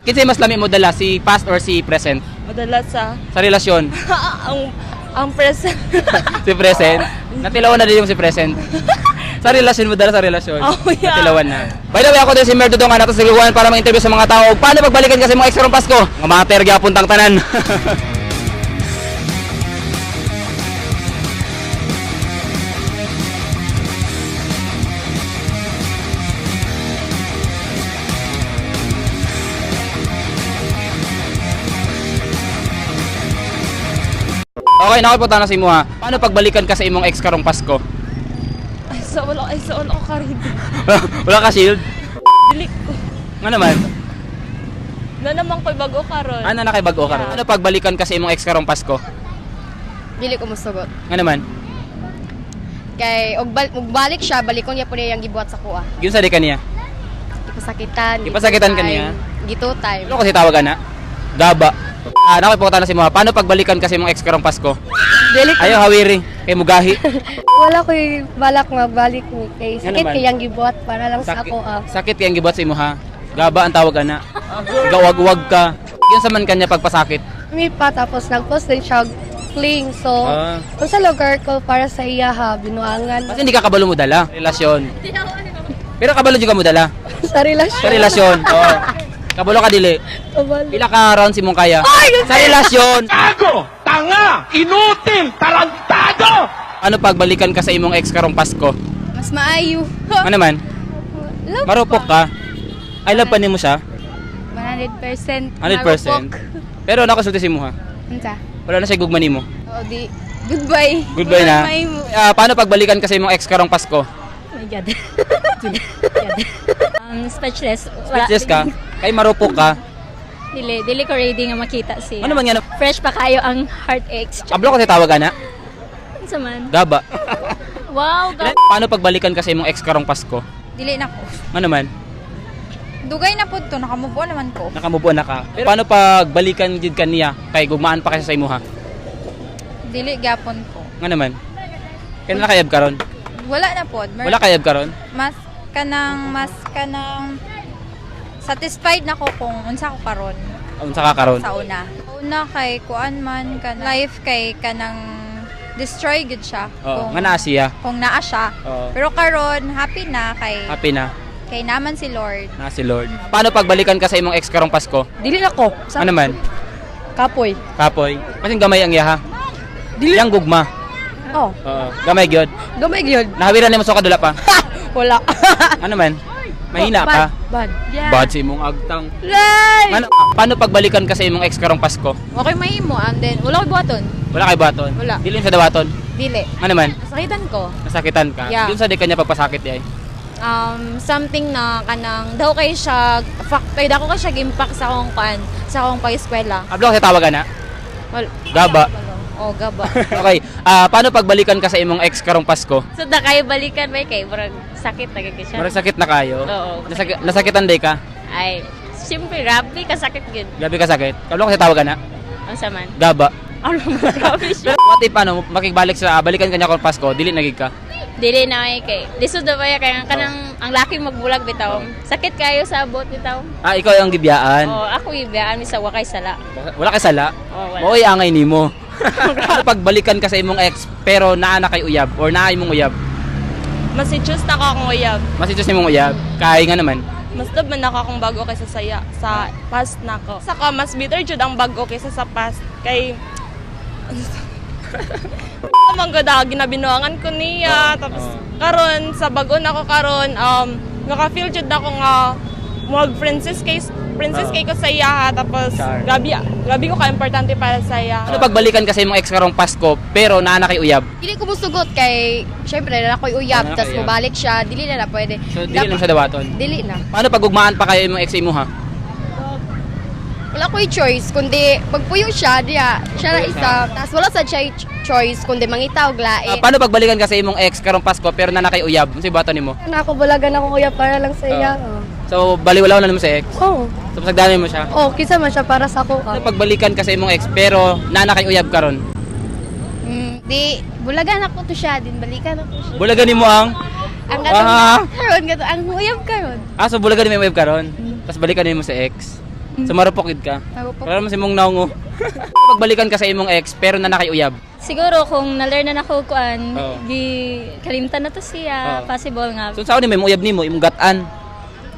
Kinsay mas lami mo dala, si past or si present? Madalas sa Sa relasyon, ang present. si present. Natilawan na din yung si present. Sa relasyon mo dala sa relasyon. Oh, yeah. Natilawan na. By the way, ako din si Mer Dudong anak sa Liguan para mag-interview sa mga tao. Paano pagbalikan kasi mga ex karong Pasko? Mga mater gyapon tang tanan. Okay, nakipunta na sa imo ha. Paano pagbalikan ka sa imong ex karong Pasko? Ay, sa wala ko karid. Wala ka shield? Dili ko. Nga naman. Na naman ko'y bago karon. Ano na kay bago karon? Ano pagbalikan ka sa imong ex karong Pasko? Dili ko mosugot. Nga naman. Kay og og balik siya, balikon niya po niya yung gibuhat sa kuha. Yun sa di kaniya. Ipasakitan. Ipasakitan ka niya? Gito time. Ano kasi tawag ana? Gaba. Ah, nakipunta na sa imo ha. Paano pagbalikan ka sa imong ex karong Pasko? Dili ko. Ayaw hawiri kay mugahi. Wala ko'y balak magbalik ni kay Nga sakit naman. kay ang gibuhat para lang sa Sakit, ako ah. sakit kay ang gibuhat sa imo ha. Gaba ang tawag ana. Gawag-wag ka. Yun sa man kanya pagpasakit. Mi pa tapos nagpost din siya og fling. So, Ah. kung sa lugar ko para sa iya ha, binuangan Kasi hindi ka kabalo mo dala. Relasyon. Pero kabalo jud ka mo dala. sa relasyon. Sa relasyon. Oo. Kabalo ka dili. Kabalo. Pila ka rounds imong kaya? Sa relasyon. Gago! Tanga! Inutil! Tarantado! Ano pagbalikan ka sa imong ex karong Pasko? Mas maayo. Ano man? Love Marupok ka. I love pa nimo siya. 100%. 100%. Pero nakasulti si mo ha. Unsa? Wala na siya gugma nimo. O di goodbye. Goodbye na. Ah, paano pagbalikan ka sa imong ex karong Pasko? Oh my God. Speechless. Wala. Speechless ka. Kay marupok ka. Dili, dili ko ready nga makita siya. Ano man yan? Fresh pa kayo ang heartaches. Ablo kasi tawag ana. Unsa man? Gaba. Wow, gaba. Paano pagbalikan ka sa imong ex karong Pasko? Dili na ko. Ano man? Dugay na pud to, nakamove on naman ko. Nakamove on na ka. Pero paano pagbalikan jud ka niya kay gugmaan pa kasi sa imo ha? Dili gyapon ko. Nga naman. Kaya na kayab karon? Wala na pod. Wala kayab karon? Mas kanang satisfied na ko kung unsa ko karon Unsa ka karon? sa una. Una kay kuan man kanang life kay kanang destroy gud siya Oo, kung nga naa siya. kung naa siya. Oo. Pero karon happy na kay Happy na. kay naman si Lord. Na si Lord. Paano pagbalikan ka sa imong ex karong Pasko? Dili na ko. Ano man? Kapoy. Kapoy. Kasi gamay ang yaha. Dili ang gugma. Oh, Oo. Gamay gyud. gamay gyud. Nahawiran nimo sa kadula pa. Wala. Ano man? Mahina ka. Bad. Bad sa imong agtang. Lay! Ano, paano pagbalikan ka sa imong ex karong Pasko? Okay mahimo and then wala koy buhaton. Wala kay baton. Wala. Dili sa dawaton. Dili. Ano man? Sakitan ko. Nasakitan ka. Yeah. Yun sa di kanya pagpasakit di ay. Something na kanang daw kay siya fact kay dako kay siya impact sa akong kuan sa akong pag-eskwela. Ablo kasi tawagan na. Wal Gaba. Oh, gaba. Okay. Ah, paano pagbalikan ka sa imong ex karong Pasko? So da kayo balikan may kay murag sakit na gid siya. Murag sakit na kayo. Oo. Nasakitan day ka. Ay, siyempre grabe ka sakit gid. Grabe ka sakit. Ablo kasi tawagan na. Unsa man? Gaba. Ano grabe siya. Pero what if ano, makigbalik sa balikan kanya karong Pasko, dili na gid ka. Dili na ay kay lisod na ba ya kay ang kanang ang laki magbulag bitaw. Sakit kayo sa abot bitaw. Ah, ikaw ang gibiyaan. Oh, ako ibiyaan mi sa wakay sala. Wala kay sala. Oh, wala. Mao'y angay nimo. Paano pagbalikan ka sa imong ex pero naa na kay uyab or naa imong uyab? Mas i-choose na ako akong uyab. Mas i-choose nimong uyab. Kay nga naman. Mas love man ako akong bago kaysa sa past na ko. Saka mas bitter jud ang bago kaysa sa past kay man gud ah, ginabinuangan ko niya tapos karon sa bago na ko karon naka-feel jud ako nga mag princess kay ko sa iya ha, tapos Char. grabe grabe ko ka importante para sa iya. Ano pagbalikan ka sa imong ex karong Pasko pero naa na kay uyab? Dili ko mosugot kay syempre na ako'y uyab Wala na tas kay uyab. mobalik siya, dili na na pwede. So dili lang sa dawaton. Dili na. Paano pagugmaan pa kayo imong ex imo ha? Wala ko'y choice kundi pagpuyo siya diya siya na Pagpuyo isa. Tas wala sa siya choice kundi mangita og lain. Ah, paano pagbalikan ka sa imong ex karong Pasko pero naa na kay uyab? Unsa bato nimo? Na ako bulagan akong uyab para lang sa iya. Ah. So baliwalaw na nimo sa ex. Oh. So pasagdanan mo siya. Oh, kinsa man siya para sa ako. ah. Paano pagbalikan ka sa imong ex pero naa na kay uyab karon? Di bulagan ako to siya din balikan ako siya. Bulagan nimo ang Ang Ah. karon kato ang uyab karon. Ah, so bulagan nimo imong uyab karon. Tapos balikan nimo sa ex. So marupok gid ka. Marupok. Pero mo si mong naong, oh. Pagbalikan ka sa imong ex pero na nakay uyab. Siguro kung na-learn na nako kuan, gi kalimtan na to siya, possible nga. So unsaon ni may uyab nimo imong gatan?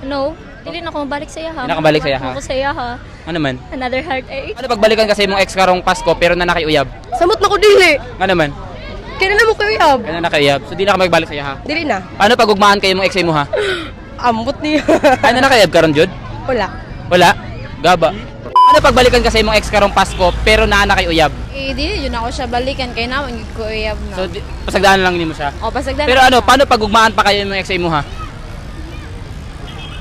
No, dili na ako mabalik sa iya ha. Dili na ka mabalik sa iya, ha? Ako sa iya ha. Ano man? Another heartache. Ano pagbalikan ka sa imong ex karong Pasko pero na nakay uyab? Samot na ko dili. Ano man? Kaya na mo ko uyab. Kaya na nakay uyab. So di na ka magbalik sa iya ha. Dili na. Paano pag ugmaan kay imong ex sa imo ha? Ambot niya. Ano na kayab karon jud? Wala. Wala. Gaba. Ano pagbalikan ka sa imong ex karong Pasko pero naa na kay uyab? Eh, dili yun ako siya balikan kay naman gid ko uyab na. So di, pasagdaan lang nimo siya. O, pasagdan. Pero ano, paano pag ugmaan pa kayo imong ex sa imo ha?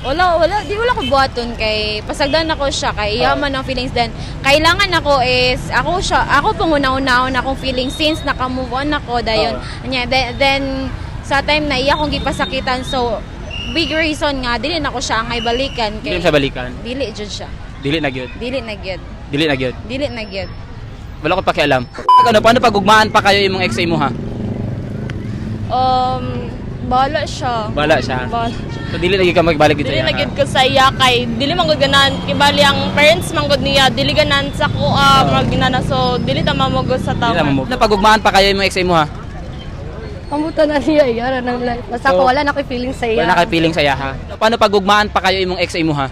Wala, wala, di wala ko buhaton kay pasagdan ako siya kay iya man ang feelings then kailangan ako is ako siya ako panguna-unahon akong feelings since naka-move on ako dayon. Nya then sa time na iya akong gipasakitan, so big reason nga dili na ko siya angay balikan Dili kay mo siya balikan. Dili jud siya. Dili na gyud. Dili na gyud. Dili na gyud. Dili na gyud. Wala ko pakialam. Ano, paano pag ugmaan pa kayo imong ex sa imo ha? Bahala siya. Bala siya. Bahala. So dili na gyud ka magbalik dito. Dili na gyud ko sa iya kay dili man gud ganan kay bali ang parents man gud niya dili ganan sa kuha oh. Ginana, so dili ta mamugod sa Dili na tama. mo. Ano pag ugmaan pa kayo imong ex sa imo ha? Ambutan na niya iya ra ng life. Basta So, ako wala na ko'y feeling sa iya. Wala na kay feeling sa iya ha. Paano pag ugmaan pa kayo imong ex sa imo ha?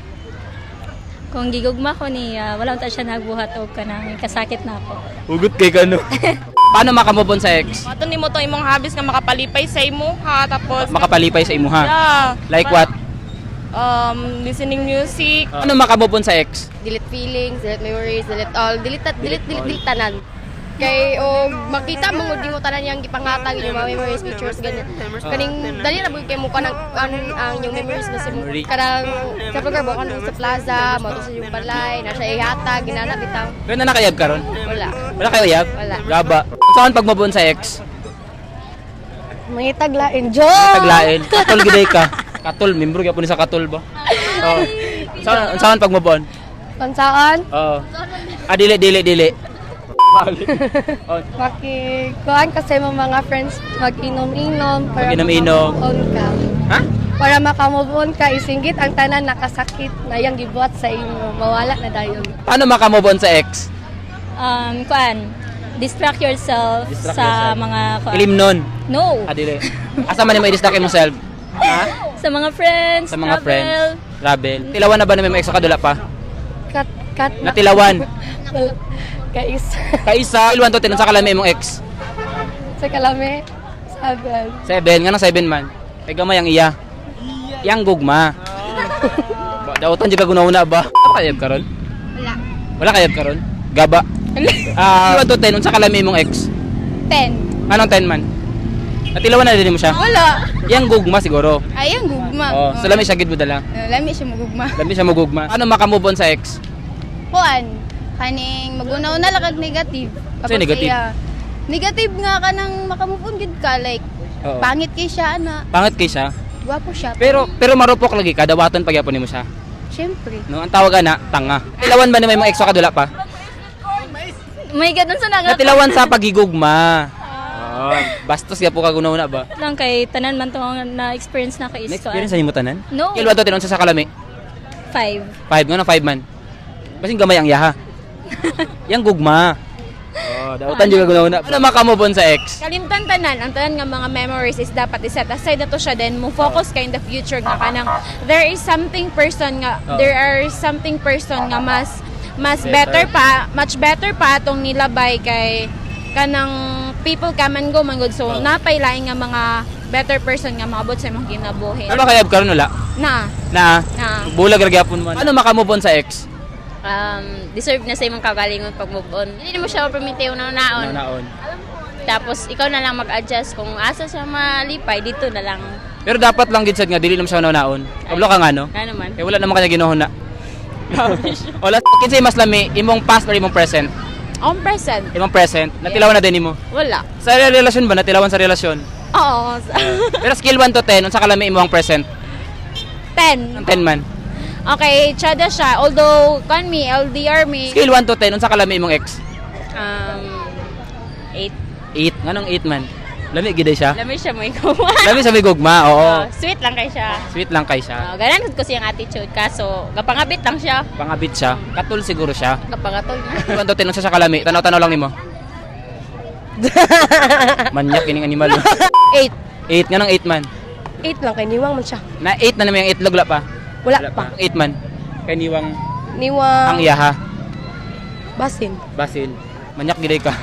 Kung gigugma ko niya, wala ta siya nagbuhat og kanang kasakit na ako. Hugot kay kano. Paano makamove on sa ex? Ato nimo tong imong hobbies nga makapalipay sa imo ha, tapos Makapalipay sa imo ha. Yeah. Like what? Listening music. Ano makamove on sa ex? Delete feelings, delete memories, delete all, delete delete delete, delete tanan. Kay o makita mo di mo tanan yang gipangatag yung mga memories, pictures ganyan. Kaning dali ra kay mo kanang ang yung memories na sa mo. Memory. Kanang sa lugar mo kanang sa plaza, mo to sa yung balay, na siya ihatag, ginana bitaw. Pero na nakayab karon? Wala. Wala kayo uyab? Wala. Gaba. Saan pag move on sa ex? Mangitag lain. Joke! Taglain. Katol giday ka. Katol, membro gyapon ni sa katol ba? Oo. Saan pag move on? Pansaan? Oo. Ah, dili, dili, dili. Bali. Oh, Makikuan kasi mo mga friends mag-inom-inom para Mag-inom-inom. makamove on ka. Ha? Para makamove on ka, isinggit ang tanan nakasakit na yang gibuhat sa imo, mawala na dayon. Paano makamove on sa ex? Kuan, distract yourself Distract sa yourself. mga kuan. Ilim nun. No. Ah, dili. Asa man mo i-distract mo self? Ha? Sa mga friends, Sa mga travel. friends. Travel. Tilawan na ba na may mga ex ka dula pa? Kat kat na. Natilawan. Wala. Kais. Kaisa, 1 to 10 sa kalami imong ex. Sa kalami. Seven. 7, nganong 7 man? Kay gamay ang iya. Yang gugma. Ba, dautan jud ka guna-una ba? Wala kayab karon? Wala. Wala kayab karon? Gaba. Ah, 1 to 10 unsa kalami imong ex? 10. Anong 10 man? Natilawan na din mo siya? Wala. Yang gugma siguro. Ay, ang gugma. Oh, so lami siya gid mo dala. Lami siya magugma. Lami siya magugma. Ano makamove on sa ex? Kuan, kaning magunaw na lang kag negative. Sa'yo negative? Iya. Negative nga ka nang makamove on gid ka like Oo. pangit kay siya ana, Pangit kay siya. gwapo siya. Pero marupok lagi ka, dawaton pagyapon nimo siya. Syempre. No, ang tawag ana, tanga. Tilawan ba ni may mga ex ka dula pa? May ganun sa nga. Natilawan sa pagigugma. Oh, bastos gyapon ka guna-una ba? Lang kay tanan man to ang na-experience na kay is Na-experience sa nimo tanan? No. Kilo to tinon sa kalami. 5. 5 nga 5 man. Basin gamay ang yaha. Yang gugma. Oh, dautan jud ka guna-una. Ano makamove on sa ex? Kalimtan tanan, ang tanan nga mga memories is dapat i-set aside na to siya then mo focus ka in the future nga kanang there is something person nga there are something person nga mas mas Better. better, pa, much better pa atong nilabay kay kanang people come and go man gud, so napay lain nga mga better person nga maabot sa imong kinabuhi. Ano kayab karon wala? Na. Na. Na. Bulag ra gyapon man. Ano makamove on sa ex? Deserve na sa imong kagalingon pag move on. Hindi mo siya mapermite una-unaon. Naon. Tapos ikaw na lang mag-adjust kung asa siya malipay dito na lang. Pero dapat lang gid sad nga dili naman siya naon. Kablo ka nga no? Ano man. Kay wala naman kanya ginohon na. Wala, kinsay mas lami imong past or imong present? On present. Imong present, natilawan na din nimo. Wala. Sa relasyon ba natilawan sa relasyon? Oo. Pero skill 1 to 10, unsa kalami imong present? 10. Ang 10 man. Okay, tsada siya. Although, kan mi, LDR mi. Scale 1 to 10, unsa kalami imong ex? 8. 8. Nganong 8 man? Lami gid siya. Lami siya mo ikaw. Lami sa may gugma, oo. Oh, sweet lang kay siya. Sweet lang kay siya. Oh, ganan ko siyang attitude kaso gapangabit lang siya. Pangabit siya. Katul siguro siya. Kapangatol na. Kung tinong siya sa kalami, tanaw-tanaw lang nimo. Manyak kining animal. 8. 8 nga nang 8 man. 8 lang kay niwang man siya. Na 8 na naman yung itlog la pa. Wala pa. 8 man. Kay niwang Niwang ang iyaha. basin. Basil. Manyak giday ka.